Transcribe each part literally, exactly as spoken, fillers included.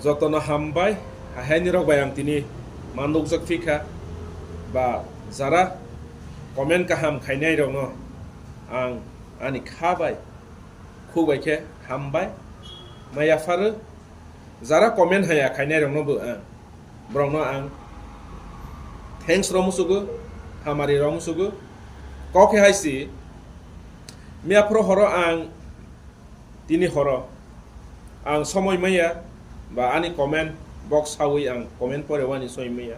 Jotono hambai, haini rok bai ang tini manukjak phikha, ba jara comment kaham khainai rokno ang ani kha bai, khuk bai khe hambai ma yapharo. Jara comment haya khainai rokno bo ang, borokno ang thanks rok musugo, hamari rok musugo. Kok khe hai si, miyaphoro horo ang, tini horo ang somoi maya, ba ani comment box sawi ang comment pore wani somoi maya.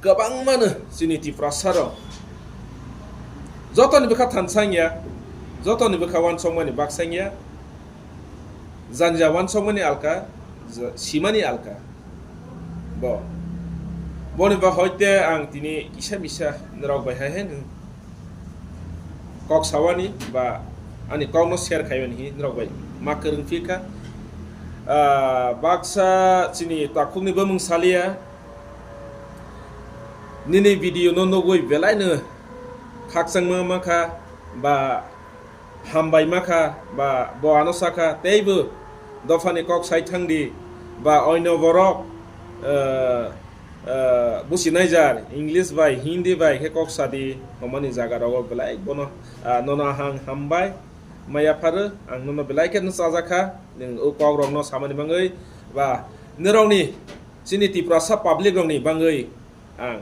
Kwbangmano chini Tiprasa rok jotoni bwkha thansang ya, jotoni bwkha wansokmani baksang ya, janja wansokmani alka, ja-, simani alka. Bo. Boni ba hoite ang tini kisa misa norok bai hai hai nung kok sawani ba ani kokno share khaimani hi norok bai ma kwrwng phikha. Ah, baksa chini takhukni bwmwng salia, nini video no nugwi belai no khakchangma mankha ba hambai mankha ba bo ano sakha teibo dophani kok sai thangdi ba oino borok, eh, eh, businai jar English bai Hindi bai khe kok sadi hwnmani jaga rogo belai bono, ah, nono ahang hambai ma yapharo ang nono belai khe no chajakha nwng o kok rokno samani bagwi ba norokni chini Tiprasa public rokni bagwi ang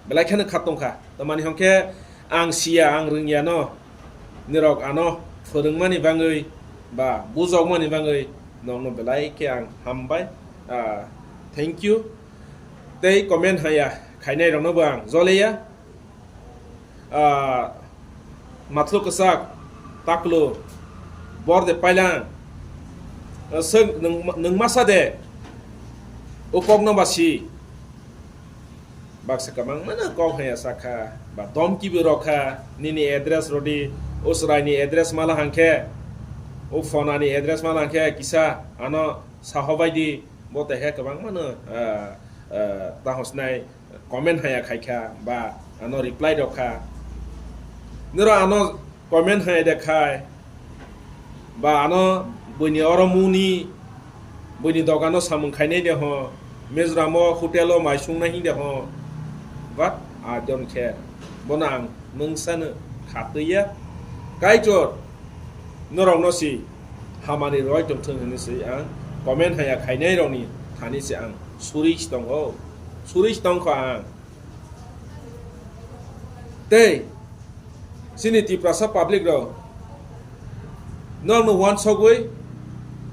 belai kheno kha tongkha. Tamani hwnkhe ang siya, ang rwngya no, nirok ano phwrwngmani bagwi ba bujokmani bagwi nokno belai khe ang hambai. Ah, thank you. Tei comment haya khainai rokno bo ang joleya. Ah, matlo kwchak, taklo, bor de pailang, ah, swk nwng, nwng masa de, o kokno ba si. Baksa kwbangmano kok haya sakha, ba domki bo rokha, nini address rodi, o chwraini address mala hangkhe, o phonani address mala hangkhe kisa ano sahobai di, bo tehe kwbangmano, ah, ah, tahosnai comment haya khaikha, ba ano reply rokha. Noro ano comment hai de khai, ba ano buini oro muni, buini dogano samung khainai de ho, Mizoram o hotel o mai sungnai hin de ho, but I don't care. Bono ang mungsano khatwiya. Kaitor norokno si hamani roi tongthung hwnwi si ang comment haya khainai rokni thani si ang suri si tongo, suri si tongkho ang. Tei chini Tiprasa public rok norokno wansogwi,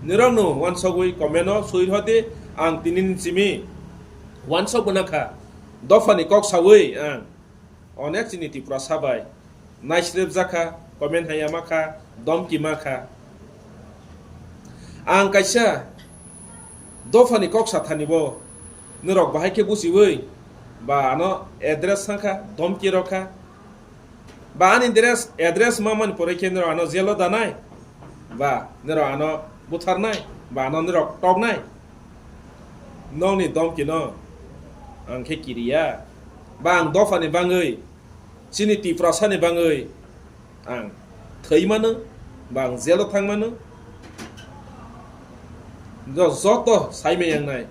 norokno wansogwi comment o swi rwdi, ang tini ni simi wansok gwnang kha, dophani kok sawi ang onek chini Tiprasa bai naisrep jakha, comment haya makha, domki makha. Ang kaisa dophani kok sathani bo norok bahai khe buchiwi ba ano address thangkha, domki rokha. Ba ani dress, address mamani pore khe norok ano jail o danai, ba norok ano butharnai, ba ano norok toknai. Nokni domki no ang khe kiriya. Ba ang dophani bagwi, chini Tiprasani bagwi ang thwi mano, ba ang jail o thang mano. Jo-, joto sai maya wngnai.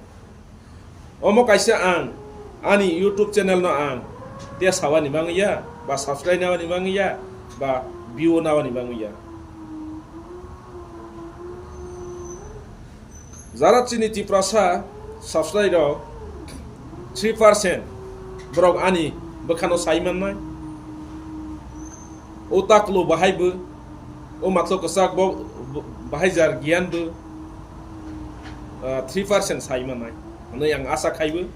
Omo kaisa ang ani YouTube channel no ang tia sawani bagwi ya, ba subscribe nawani bagwi ya, ba view nawani bagwi ya. Jara chini Tiprasa subscribe rok three percent borok ani bwkhano sai mannai. O taklo bahai bo, o matlo kwchak bo, bo-, bahai jar giyan bo, ah, three percent sai mannai hwnwi ang asa khaibo.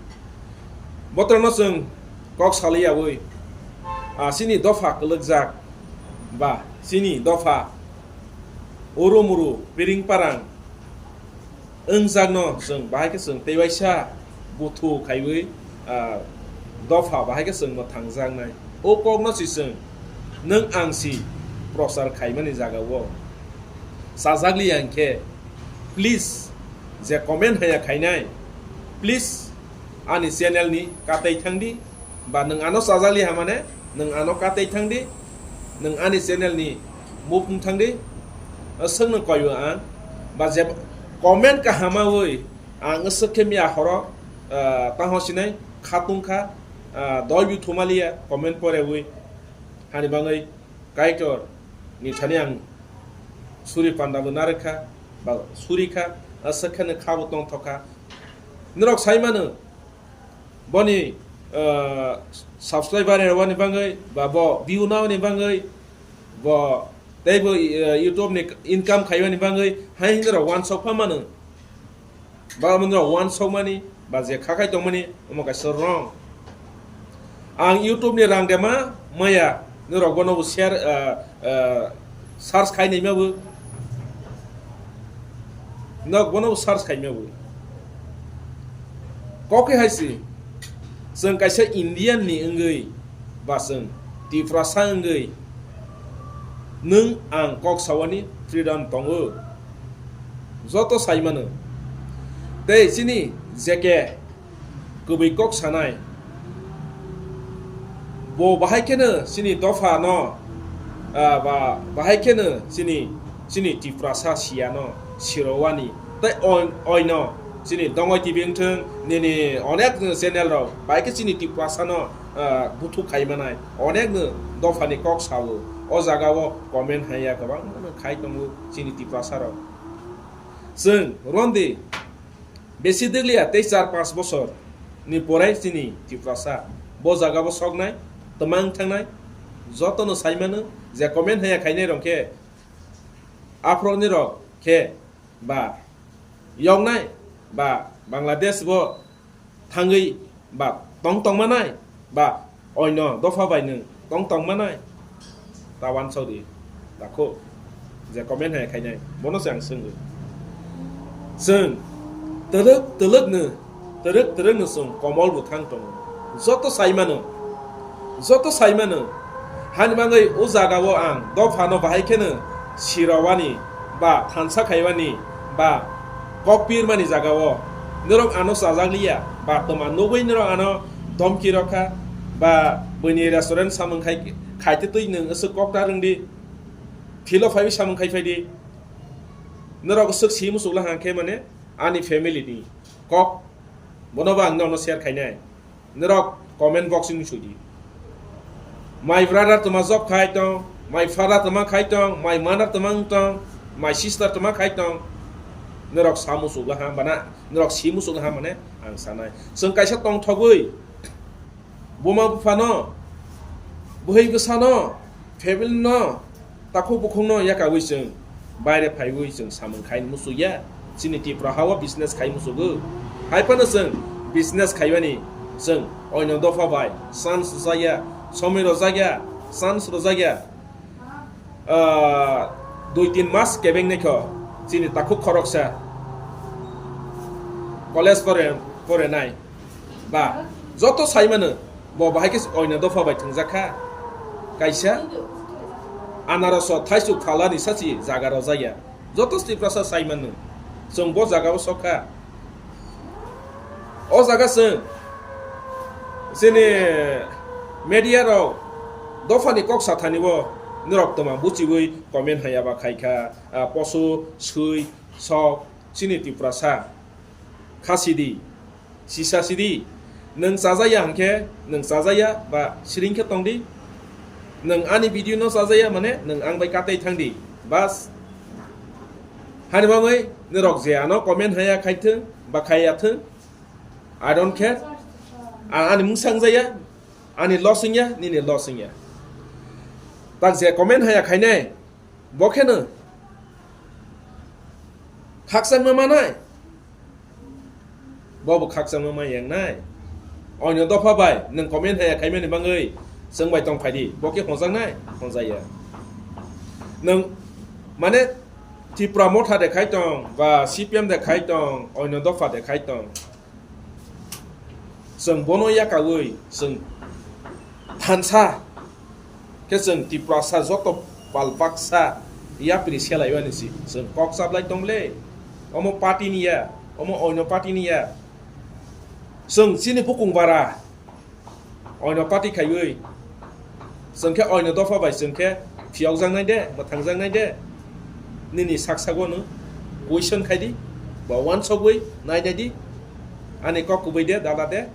Botrokno chwng kok salai yawi, ah, chini dopha kwlwkjak ba chini dopha uru muru piring parang wngjakno chwng bahai khe chwng tei waisa buthu khaiwi, ah, dopha bahai khe chwng mwthangjaknai. O kokno si chwng nwng ang si prochar khaimani jagao chajakliya hwnkhe, please, je comment haya khainai, please, ani channel ni katai thangdi, ba nwng ano chajakliya mane nwng ano katai thangdi, nwng ani channel ni mupung thangdi, o swkno koiyo ang, ba je comment kahamawi Ang aswk khe miya horo, ah, tangho sinai khatung kha, ah, dol bi thumaliya comment porewi. Hani bagwi Kaitor ni thani ang suri panda bo narwk kha, ba suri kha, aswk khe no kha bo tongthok kha. Norok sai mano, boni, ah, subscriber rwani bagwi, ba bo view naoni bagwi, bo tei bo, ah, YouTube ni income khaimani bagwi, hai hini rok wansok pha mano. Ba omo norok wansokmani, ba je kha khai tongmani, omo kaisa wrong. Ang YouTube ni rang dema maya, norok bono bo share, ah, ah, search khai naima bo. Norok bono bo search khai ma bo. Kok khe hai si, chwng kaisa Indian ni wngwi, ba chwng Tiprasa wngwi, nwng ang kok sawani freedom tongo. Joto sai mano. Tei chini J K kwbwi kok sanai. Bo bahai kheno chini dopha no, ah, ba, bahai kheno chini, chini Tiprasa siya no sirowani. Tei oin-, oino chini Dongoi T V wngthwng, nini onek channel rok, bahai khe chini Tiprasa no, ah, buthuk khai manai. Onek no dopha ni kok sao. O jaga o comment haiya kwbangma no khai tongo chini Tiprasa rok. Chwng rondi besi dwgliya tei char panch bosor ni porai chini Tiprasa bo jaga bo soknai, twmang thangnai, joto no sai mano je comment haiya khainai rok khe aphro ni rok khe ba yoknai ba Bangladesh bo thangwi ba tong tong manai, ba oino dopha bai nwng tong tong manai, ta wansok di, takhuk je comment hai khainai, bono se ang swngo. Chwng twlwk twlwk no, twrwk twrwk no chwng komol bwthang tongo, joto sai mano, joto sai mano. Hani bagwi o jaga o ang dopha no bahai kheno sirowani ba thansa khaiwani ba kok pirmani jaga o norok ano chajakliya ba twma nugwi norok ano domki rokha ba buini restaurant samung khai, khaite twi nwng aswk kok ta rwngdi, philo phaiwi samung khai phaidi. Norok aswk si muchukla hang khe mane ani family ni kok, bono bo ang nono share khainai. Norok comment box ni sudi. My brother toma job khai tong, my father toma khai tong, my mother toma wng tong, my sister toma khai tong. Norok sa muchukla ha bana, norok si muchukla ha mane ang sanai. Chwng kaisa tongthogwi buma buphano, bwhwi bwsano, family no, takhuk bukhukno yakaui chwng baire phaiwi chwng samung khai muchukya. Chini Tripura hao business khai muchugo. Hai phano chwng business khaimani chwng oino dopha bai chance rwjakya, somoi rwjakya, chance rwjakya. Ah, dui tin mas kebeng naikho chini takhuk khoroksa college pore, porenai. Ba, joto sai mano, bo bahai khe oino dopha bai thwngjak kha. Kaisa anaroso thaichuk phalani sachi jaga rwjakya. Joto Tiprasa sai mano. Chwng bo jaga o sok kha. O jaga chwng chini media rok dophani kok sathani bo norok twma buchiwi comment haiya ba khai kha, ah, poso swi sok chini Tiprasa. Kha sidi, sisa sidi, nwng chajakya hwnkhe nwng chajakya ba siring khe tongdi, nwng ani video no chajakya mane nwng ang bai katai thangdi, bas. Hani bagwi norok je ano comment haiya khaithwng ba khaiya thwng, I don't care. A-, ani mung sangjakya, ani loss wngya, nini loss wngya. Tak je comment haiya khainai, bo kheno khakchangma manai. Bo bo khakchangma ma yang nai. Oino dopha bai nwng comment haiya khaimani bagwi chwng bai tong phaidi. Bo khe hwnjaknai? Hwnjakya. Nwng mane Tipra Motha de khai tong ba C P M de khai tong, oino dopha de khai tong. Chwng bono yakaui chwng thansa khe chwng Tiprasa joto pal baksa yapri selaiwani si chwng kok chaplai tongle. Omo party ni ya, omo oino party ni ya. Chwng chini bukung bara oino party khaiwi chwng khe oino dopha bai chwng khe phiyokjaknai de, mwthangjaknai de. Nini sak sago no question khaidi. Wansogwi nai nai di, ani kok kubui de, dala de,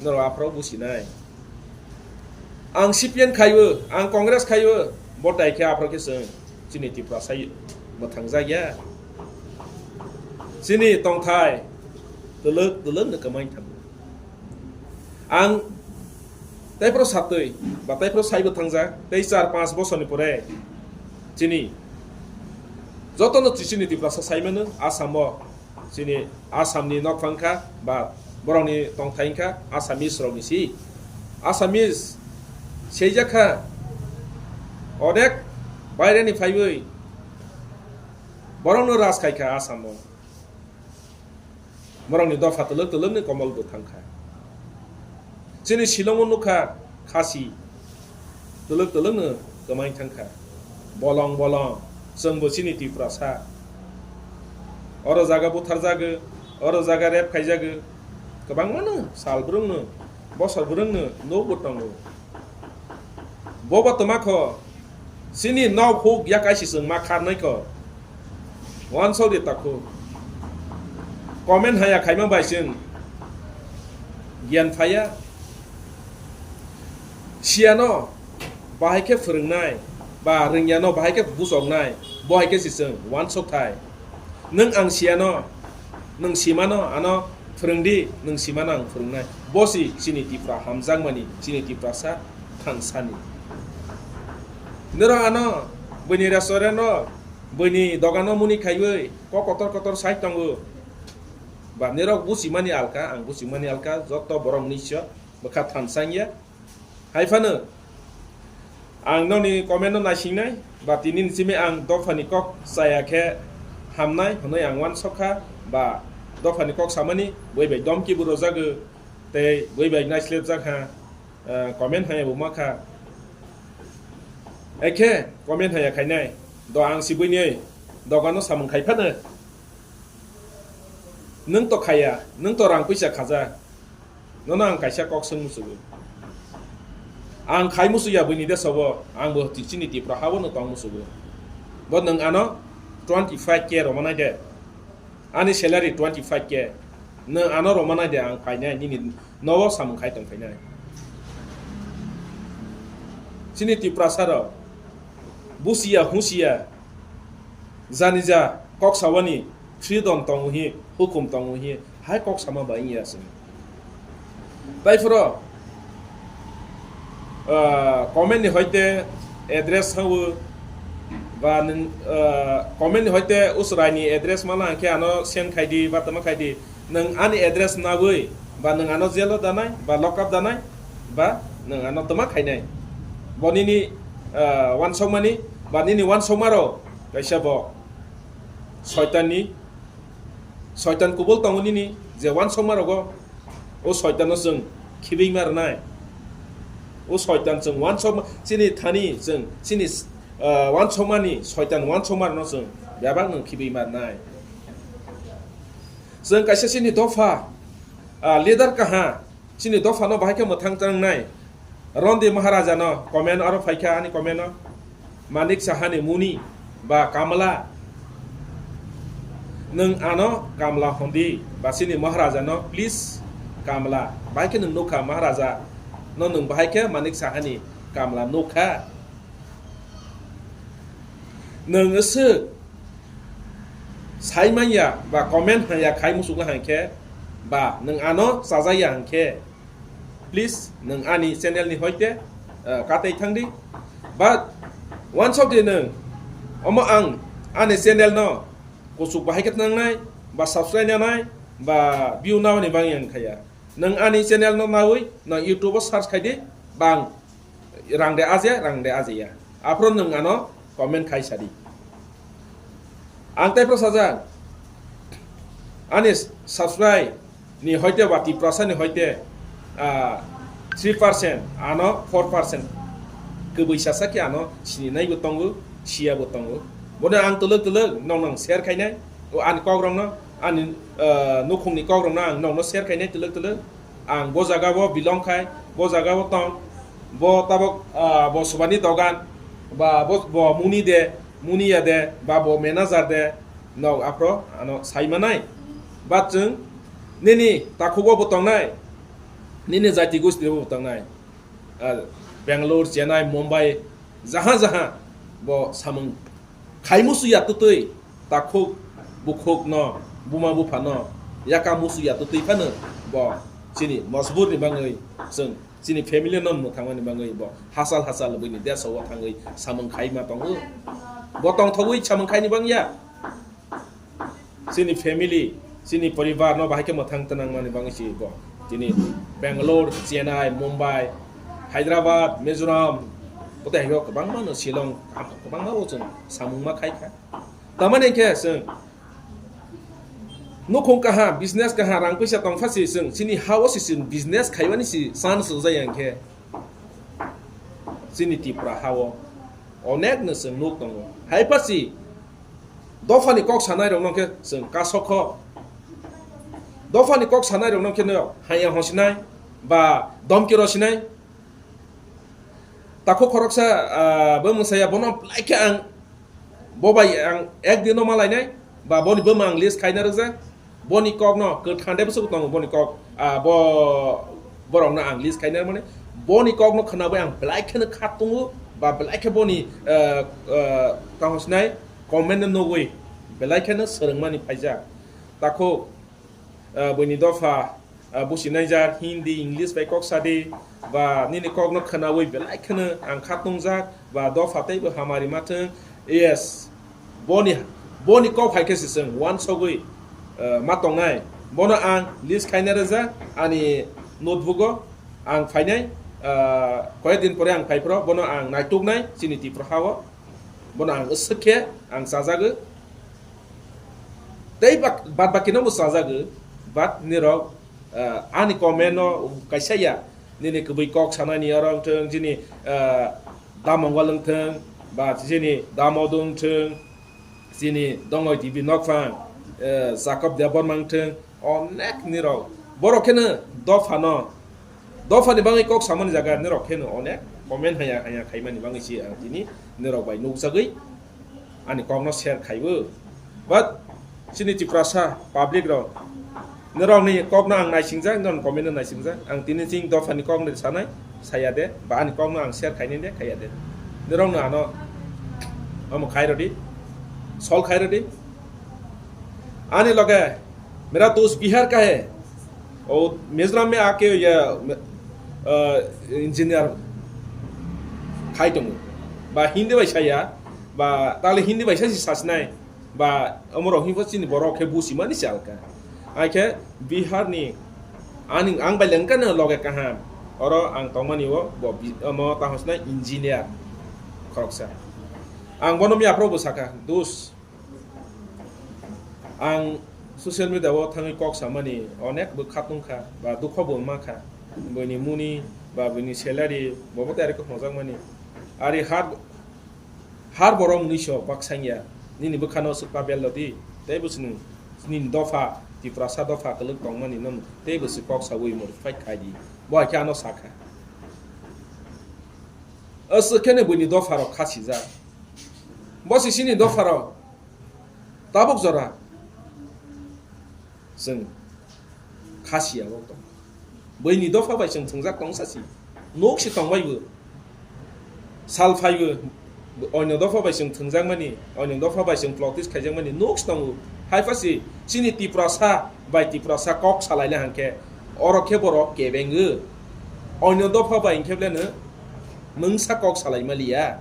norok aphro businai. Ang C P M khaiwi, ang Congress khaiwi, bo tai khe aphro khe chwng chini Tiprasa mwthangjakya. Chini tongthai twlwk twlwk no kwmai thango. Ang teiphro satwi ba teiphro saibo thangjak, tei char panch bosorni pore chini jotono chini Tiprasa saimano Assam-o, chini Assam-ni nokphang kha ba borokni tongthai wngkha Assamese rokni si. Assamese seijak kha, onek baireni phaiwi borokno raj khai kha Assam-o. Borokni dopha twlwk twlwkni komol bo thang kha. Chini Shillong-o nukha khasi twlwk twlwkno kwmai thang kha. Bolong bolong chwngbo chini Tiprasa. Oro jaga butharjagwi, oro jaga rep khaijagwi. Kwbangmano sal brwngno, bosor brwngno nukbo tongo. Bobo twma kho, chini nok huk ya kaisi chwng ma kharnai kho. Wansok di takhu. Comment haya khaima bai chwng giyan phaiya. Siyano bahai khe phwrwngnai, ba rwngyano bahai khe buchoknai, bo hai khe si chwng wansok thai. Nwng ang siyano, nwng simano ano phwrwng di, nwng simano ang phwrwngnai. Bo si chini Tipra hamjakmani, chini Tiprasa thangsani. Nirok ano buini restaurant-o, buini dogano muni khaiwi kok kotor kotor sai tongo. Ba nirok buchimani alka, ang buchimani alka, joto borok nisyo bwkha thansangya. Hai phano ang nokni comment-no naisingnai, ba tini ni simi ang dophani kok chaya khe hamnai hwnwi ang uansuk kha, ba dophani kok samani bui bai domki bo rwjagwi tei bui bai naislepjak ha, eh, comment haya bo ma kha. Ekhe comment haya khainai, do ang si buini dogano samung khai phano. Nwng to khaya, nwng to rang puisa khaja. Nono ang kaisa kok swng musugo. Ang khai musuya buini desobo, ang bo ti-, chini Tipra habo no tong musugo. Bo nwng ano twenty five K roma nai de. Ani salary twenty five K. Nwng ano roma nai de, ang phainai nini nobo samung khai tong phainai. Chini Tiprasa rok busiya husiya, jani ja kok sawani freedom tongo hi, hukum tongo hi, hai kok sama bai wngya chwng. Tai phoro, ah, comment ni hoite address hawo, ba nwng, ah, comment ni hoite usrai ni address mala hwnkhe ano send khai di, ba tama khai di. Nwng ani address nawi, ba nwng ano jail o danai, ba lock up danai, ba nwng ano tama khainai. Bo nini, ah, wansokmani, ba nini wansokma rok kaisa bo Soitanni, Soitan kubul tongo nini je wansokma rogo, o Soitanno chwng khibui ma rwnai. O Soitan chwng wansokma, chini thani chwng, chini, ah, wansokmani, Soitan wansokma rokno chwng bebak nwng khibui ma rwnai. Chwng kaisa chini dopha, ah, leader kaha, chini dophano bahai khe mwthang changnai. Rondi Maharaja no comment aro phaikha ani comment o. Manik Saha ni muni ba Kamla. Nwng ano Kamla hondi ba chini Maharaja no please Kamla. Bahai khe nwng nukha Maharaja no, nwng bahai khe Manik Saha ni Kamla nukha. Nwng aswk sai manya ba comment haya khai muchukna hwnkhe ba nwng ano chajaya hwnkhe, please nwng ani channel ni hoite, uh, katai thangdi. But wansok di nwng omo ang ani channel no kuchuk bahai khe twnangnai ba subscribe nanai ba view nawi ni bagwi ang khaya. Nwng ani channel no nawi nwng YouTube o search khai di, bang rang de aje, rang de aje ya. Aphro nwng ano comment khai sadi. Ang tei phro sajak, ani subscribe ni hoite ba Tiprasa ni hoite, ah, three percent, ano four percent. Kwbui sasa khe ano sini nai bo tongo, siya bo tongo. Bono ang twlwk twlwk nong nong share khainai, o ani kok rok no, ani, ah, nukhung ni kok rok no ang nong no share khainai twlwk twlwk. Ang bo jaga bo belong khai, bo jaga bo tong, bo tabok, ah, bo subani dogan, ba bo, bo muni de, muni ya de, ba bo manager de, Nok aphro ano sai manai. But chwng nini takhugo bo tongnai, nini jati gosti bo tongnai. Ah, Bangalore, Chennai, Mumbai, jaha jaha bo samung khai musu ya twtwi takhuk bukhuk no, buma bupha no yaka musu ya twtwi phano bo chini mojbur ni bangwi chwng chini family no mwthangmani bangwi bo hachal hachal buini desh o thangwi samung khai ma tongo. Bo tongthogwi samung khai ni bangya. Chini family, chini poribar no bahai khe mwthang twnang mani bangwi si bo. Chini Bangalore, Chennai, Mumbai, Hyderabad, Mizoram, kotai hai kwbangma no Shillong, kwbangma o chwng samung ma khai kha. Tamani khe chwng nukhung kaha, business kaha, rang puisa tong pha si chwng chini ha o si chwng business khaimani si chance rwjak ya khe chini Tripura ha o onek no chwng nuk tongo. Hai pha si dophani kok sanai rok no khe chwng kasokho. Dophani kok sanai rok no khe no haya hosinai ba domki rosinai. Takho khoroksa, ah, bo mwsaya bono belai khe ang bo bai ang ek dino malainai ba boni bwma ang list khaina rwjak. Boni kok no kwthang de bwswk tongo boni kok, ah, bo borok no ang list khaina mani boni kok no khwnabai ang belai kheno kha tongo ba belai khe boni, ah, ah, tamo sinai comment no nugwi belai kheno swrwngmani phaijak. Takho, ah, buini dopha, ah, businai jak Hindi, English bai kok sadi, ba nini kok no khwnawi belai kheno ang kha tongjak, ba dopha tei bo hamari ma thwng. Yes, boni, boni kok hai khe se chwng uansugwi, ah, ma tongnai. Bono ang list khaina rwjak ani notebook o ang phainai, ah, koyek din pore ang phaiphro, bono ang naituknai chini Tripura ha o. Bono ang swk khe ang chajagwi. Tei bak-, bad baki no bo chajagwi, but nirok, ah, ani comment no kaisa ya, nini kwbwi kok sanani oro wngthwng, chini, ah, Damongal wngthwng, ba chini Damodu wngthwng, chini Dongoi T V nokphang, ah, Jacob Debbarma wngthwng, onek nirok. Borok kheno dophano, dophani bagwi kok samani jaga nirok kheno onek comment haya haya khaimani bagwi si ang tini nirok bai nukjagwi ani kokno share khaibo. But chini Tiprasa public rok, nirokni kokno ang naisingjak, nirokni comment no naisingjak. Ang tini chini dophani kokno sanai, saya de, ba ani kokno ang share khainai de, khaiya de. Nirokno ano omo khairodi, sol khairodi. Ani loge मेरा दोस्त बिहार का है, वो मिजोरम में आके ये, अ, engineer khai tongo. Ba Hindi bai saya, ba tale Hindi bai sasi sasinai, ba omorok himpo chini borok khe busimani salka. Ai khe Bihar ni ani ang bai lengkha no loge kaham. Oro ang tongmani o bo bi-, omo tahosnai engineer khoroksa. Ang bono miyaphro bo sakha, "Dos, ang social media o thangwi kok samani onek bo kha tongkha, ba dukho bo wngma kha. Buini muni, ba buini salary, bo bo tei ari kok hwnjakmani. Ari har, har borok mwnwi so bak sangya, nini bwkhano swkma bello di, tei bo chwng nini dopha, Tiprasa dopha kwlwk tongmani no tei bo se kok saui mori fight khai di." Bo hai khe ano sakha. Aswk khe buini dopha rok kha sijak. Bo se chini dopha rok tabuk jora chwng kha siya bo tong. Buini dopha bai chwng thwngjak tong sasi. Nuk se tong bai bo. Sal phai bo. Oino dopha bai chwng thwngjakmani, oino dopha bai chwng protest khaijakmani nuk se tongo. Hai pha se chini Tiprasa bai Tiprasa kok salaina hangkhe oro khe borok kebengwi. Oino dopha bai hingkhe beleno mungsa kok salai maliya.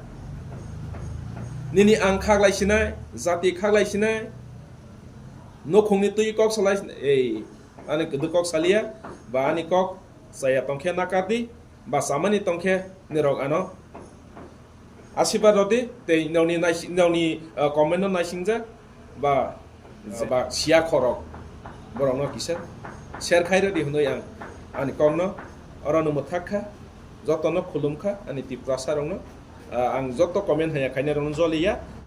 Nini ang khaklai sinai, jati khaklai sinai, nukhungni twi kok salai sinai, ei, ani kwdwk kok saliya, ba ani kok chaya tongkhe nakardi, ba chamani tongkhe nirok ano asirwad rwdi, tei nokni nai-, nokni, ah, comment no naisingjak, ba, ba siya khorok borokno kisa share khai rwdi hwnwi ang ani kokno orono mwthak kha, jotono khulum kha ani Tiprasa rokno. Ah, ang joto comment haya khainai rokno joliya,